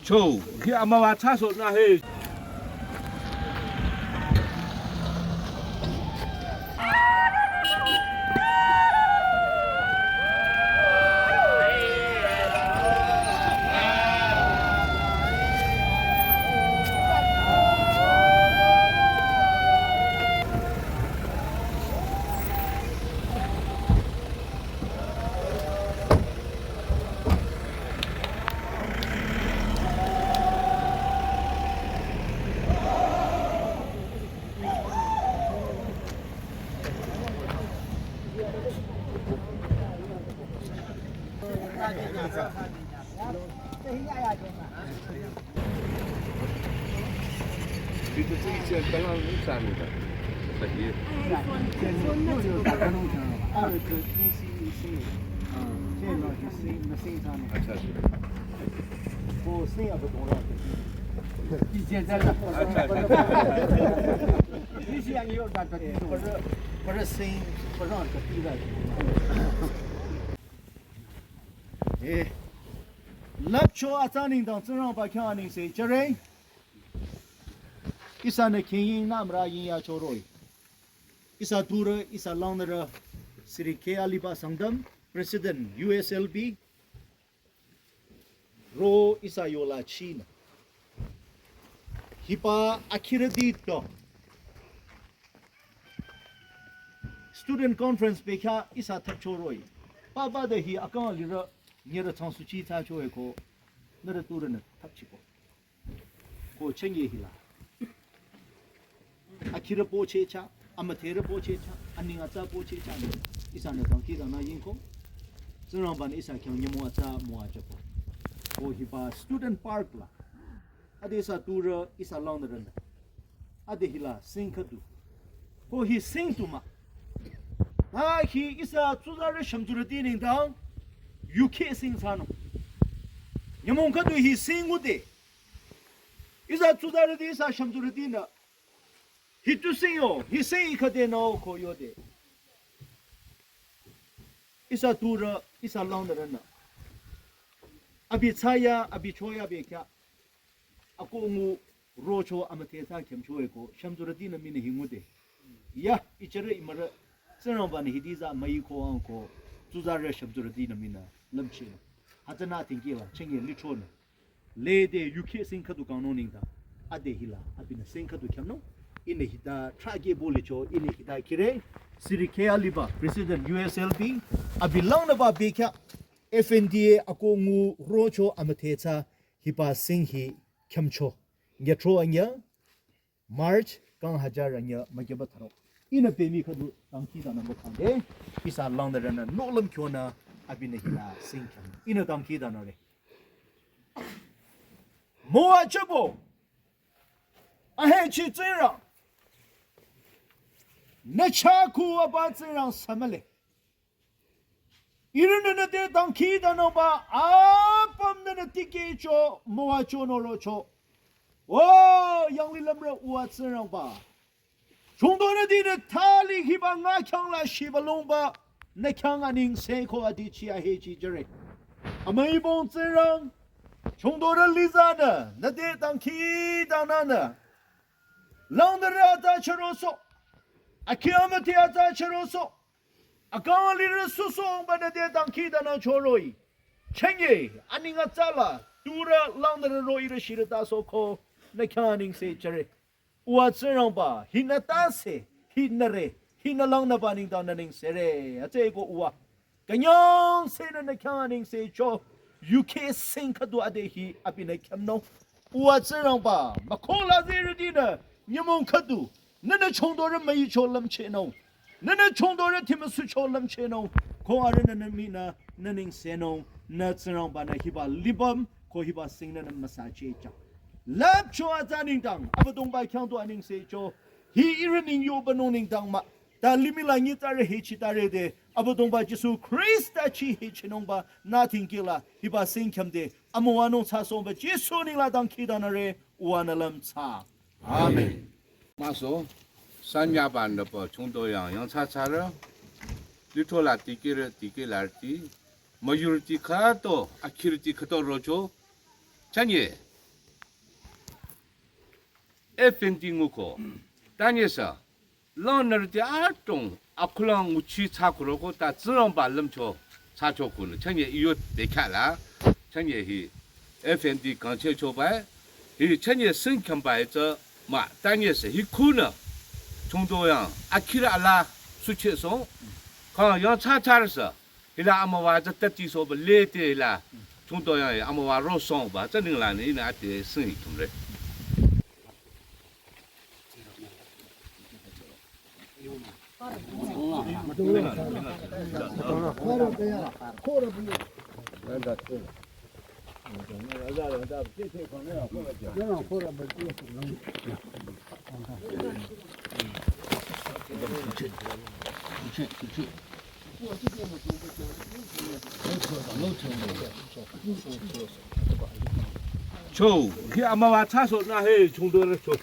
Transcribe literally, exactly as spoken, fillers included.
Cho, khi ama wa cha so na he. Eh, lüpcho atsa nengdang Tsingrangba khyang anengse jüre. Ihsanü khingying nü amürü yingya choroh-i. Ihsa tpurü, ihsa langnürü, Sri K. Aliba Sangtam, President U S L B, ro ihsa yola chinü. Hiba akhirüti to. Student Conference bekhyah ihsa thapchoroh-i. Papa de hi akang lirü nyerü changsuchi thsacho-e ko, nührü tpurünü thapchiko. Ko chengye hila. Akhirü pochehcha, amüdherü pochehcha, aning atsa pochehcha ni. Ihsanü dangkhidangnang yingko. Tsingrangbanü ihsa khyang nyümong atsa müwajüko. Ko hiba Student Park la. Ade ihsa tpurü, ihsa langnürünü. Ade hila sing khüdu. Ko hi sing tu mah. Ta hi ihsa tsuzarü shümtsurüti nengdang yukheh sing thsanung. Nyümong khüdu hi sing ngude. Ihsa tsuzarüti, ihsa shümtsurütinü. Hi tu sing yo, hi sing-i khüdenü-o ko yode. Ihsa tpurü, ihsa langnürünü. Abi thsaya, abi choya bekhyah. Ako ngu rocho amüdhe thsa khyümcho-e ko, shümtsurütinü mii nü hi ngude. Ya, icharü imürü, Tsingrangbanü hiti za müiko ang ko, tsuzarü shümtsurütinü mii nü lümchinü. Hütsünü tingkila, chengye lichonü. Lede yukheh sing khüdu kangnung nengdang. Ade hila, abinü sing khüdu khyümnung. Ihnü hita trahkeh bolicho, ihnü hita khire. Sri K. Aliba, President U S L B, abi langnüba bekhyah, F N D A ako ngu rocho amüdhe thsa, hiba sing hi khyümcho. Nyütro anyüh, March, kang hajar anyüh mükyüba tharo. Ihnü pemi khüdu dangkhidangnangba khangde, ihsa langnürünü nohlüm kyonü abinü hila sing khyüm. Ihnü dangkhidangnangre. Müwajübo, ahechi Tsingrang, nü chah ku aba Tsingrang sü mühle. Ihrünü nü te dangkhidangnangba apümnü nü tikehcho müwajünü rocho. O, yanglilümrü uwa Tsingrangba. Chungdorütinü thali hiba nga khyang la shibalongba nü khyang anengse ko adichi ahechi jüre. Amüibong Tsingrang, chungdorü lizanü, nü te dangkhidangnangnü. Langnürü atsa chürosoh. Akhi amüdhe atsa chürosoh. Akang lirü süsohba nü te dangkhidangnang choroh-i. Chengye, aning atsa la, tpurü langnürü ro ihrü shirü tasoh ko, nü khyang anengse jüre. Uwa Tsingrangba, hinü tase, hinü re, hinü langnüba nengdang nü nengsere. Atse ko uwa. Künyangsenü nü khyang anengsecho, yukheh sing khüdu ade hi abinü khyümnung. Uwa Tsingrangba, mükoh la zerütinü, nyümong khüdu, nünü chungdorü müicho lümchehnung. Nünü chungdorü timüsucho lümchehnung. Ko arühnü nü mii nü, nü nengsenung, nü Tsingrangbanü hiba lipüm, ko hiba singnü nü müsachehchang. Lüpcho atsa nengdang, Abüdongba khyang tu anengsecho, hi ihrü neng yobanung nengdang mah. Ta limih la nyitsarü hechitarü te, Abüdongba Jisu Khrista chi hechinungba nü tingkila, hiba sing khyümde, amüwanung thsasohba Jisu neng la dangkhidangnangre, uwa nü lümthsa. Amen. Maso, sanyaba nüpa chungdo yang yangthsa thsarü, lithro la tikirü tikehlarüti, müyurüti khüto, akhirüti khüto rocho, chanye, F N D nguko. Tanyesü. Langnürüti adrong akhulang nguchi thsakhuroko ta Tsingrangba lümcho thsacho kunü. Chünye iyo bekhyahla. Chünye hi F N D kangchehchoba. Hi chünye singkhyamba hi tsü mah. Tanyesü hi khunü. Chungdo yang akhira ala suchehsong. Kang yang thsa thsarüsü. Hila amüwa tsü tatisohba lete hila. Chungdo yang amüwa rosongba tsü ninglanü ihnü ate singhi thumre. Cho, hi amüwa thsasohnü he chungdo re cho.